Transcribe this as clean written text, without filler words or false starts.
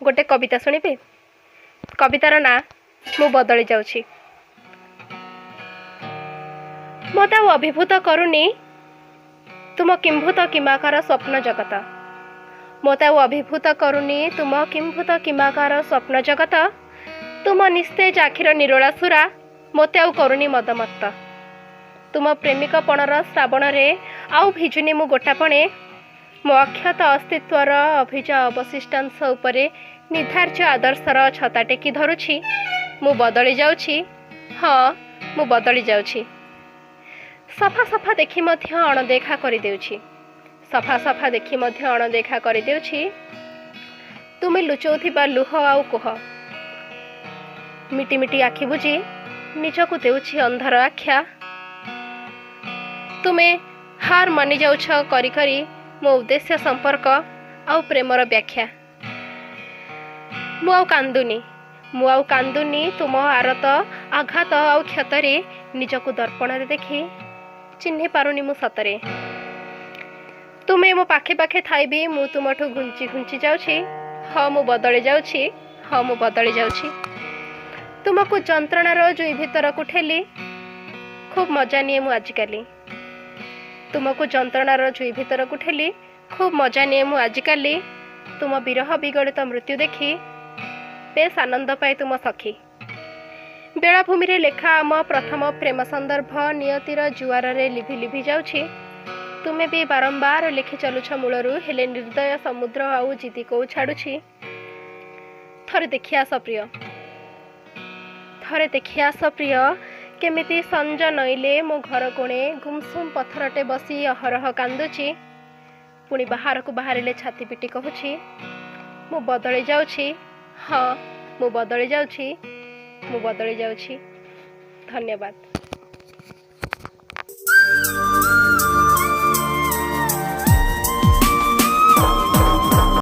ଗୋଟେ କବିତା ଶୁଣିବେ। କବିତାର ନାଁ ମୁଁ ବଦଳି ଯାଉଛି। ମୋତେ ଆଉ ଅଭିଭୂତ କରୁନି ତୁମ କିମ୍ଭୂତ କିମାକାର ସ୍ୱପ୍ନ ଜଗତ। ମୋତେ ଆଉ ଅଭିଭୂତ କରୁନି ତୁମ କିମ୍ଭୂତ କିମାକାର ସ୍ୱପ୍ନ ଜଗତ। ତୁମ ନିସ୍ତେଜ ଆଖିର ନିରୋଳା ସୁରା ମୋତେ ଆଉ କରୁନି ମଦମତ୍ତ। ତୁମ ପ୍ରେମିକପଣର ଶ୍ରାବଣରେ ଆଉ ଭିଜୁନି ମୁଁ ଗୋଟାପଣେ। ମୋ ଅକ୍ଷତ ଅସ୍ତିତ୍ୱର ଅଭିଜା ଅବଶିଷ୍ଟାଂଶ ଉପରେ ନିଧାର୍ଯ୍ୟ ଆଦର୍ଶର ଛତା ଟେକି ଧରୁଛି। ମୁଁ ବଦଳି ଯାଉଛି, ହଁ ମୁଁ ବଦଳି ଯାଉଛି। ସଫା ସଫା ଦେଖି ମଧ୍ୟ ଅଣଦେଖା କରିଦେଉଛି। ସଫା ସଫା ଦେଖି ମଧ୍ୟ ଅଣଦେଖା କରିଦେଉଛି ତୁମେ ଲୁଚଉଥିବା ଲୁହ ଆଉ କୁହ। ମିଟି ମିଟି ଆଖି ବୁଜି ନିଜକୁ ଦେଉଛି ଅନ୍ଧର ଆଖ୍ୟା। ତୁମେ ହାର ମାନି ଯାଉଛ କରି କରି ମୋ ଉଦ୍ଦେଶ୍ୟ ସମ୍ପର୍କ ଆଉ ପ୍ରେମର ବ୍ୟାଖ୍ୟା। ମୁଁ ଆଉ କାନ୍ଦୁନି, ମୁଁ ଆଉ କାନ୍ଦୁନି ତୁମ ଆରତ ଆଘାତ ଆଉ କ୍ଷତରେ ନିଜକୁ ଦର୍ପଣରେ ଦେଖି ଚିହ୍ନି ପାରୁନି ମୁଁ ସତରେ। ତୁମେ ମୋ ପାଖେ ପାଖେ ଥାଇବି ମୁଁ ତୁମଠୁ ଘୁଞ୍ଚି ଘୁଞ୍ଚି ଯାଉଛି। ହଁ ମୁଁ ବଦଳି ଯାଉଛି, ହଁ ମୁଁ ବଦଳି ଯାଉଛି। ତୁମକୁ ଯନ୍ତ୍ରଣାର ଜୁଇ ଭିତରକୁ ଠେଲି ଖୁବ୍ ମଜା ନିଏ ମୁଁ ଆଜିକାଲି। ତୁମକୁ ଯନ୍ତ୍ରଣାର ଜୁଇ ଭିତରକୁ ଠେଲି ଖୁବ୍ ମଜା ନିଏ ମୁଁ ଆଜିକାଲି। ତୁମ ବିରହ ବିଗଳିତ ମୃତ୍ୟୁ ଦେଖି ବେଶ ଆନନ୍ଦ ପାଏ ତୁମ ସଖୀ। ବେଳାଭୂମିରେ ଲେଖା ଆମ ପ୍ରଥମ ପ୍ରେମ ସନ୍ଦର୍ଭ ନିୟତିର ଜୁଆରରେ ଲିଭି ଲିଭି ଯାଉଛି। ତୁମେ ବି ବାରମ୍ବାର ଲେଖି ଚାଲୁଛ ମୂଳରୁ, ହେଲେ ନିର୍ଦ୍ଦୟ ସମୁଦ୍ର ଆଉ ଜିଦି କୋଉ ଛାଡ଼ୁଛି। ଥରେ ଦେଖି ଆସ ପ୍ରିୟ, ଥରେ ଦେଖି ଆସ ପ୍ରିୟ, କେମିତି ସଞ୍ଜ ନଇଲେ ମୋ ଘର କୋଣେ ଗୁମସୁମ ପଥରଟେ ବସି ଅହରହ କାନ୍ଦୁଛି। ପୁଣି ବାହାରକୁ ବାହାରିଲେ ଛାତି ପିଟି କହୁଛି ମୁଁ ବଦଳି ଯାଉଛି, ହଁ ମୁଁ ବଦଳି ଯାଉଛି, ମୁଁ ବଦଳି ଯାଉଛି। ଧନ୍ୟବାଦ।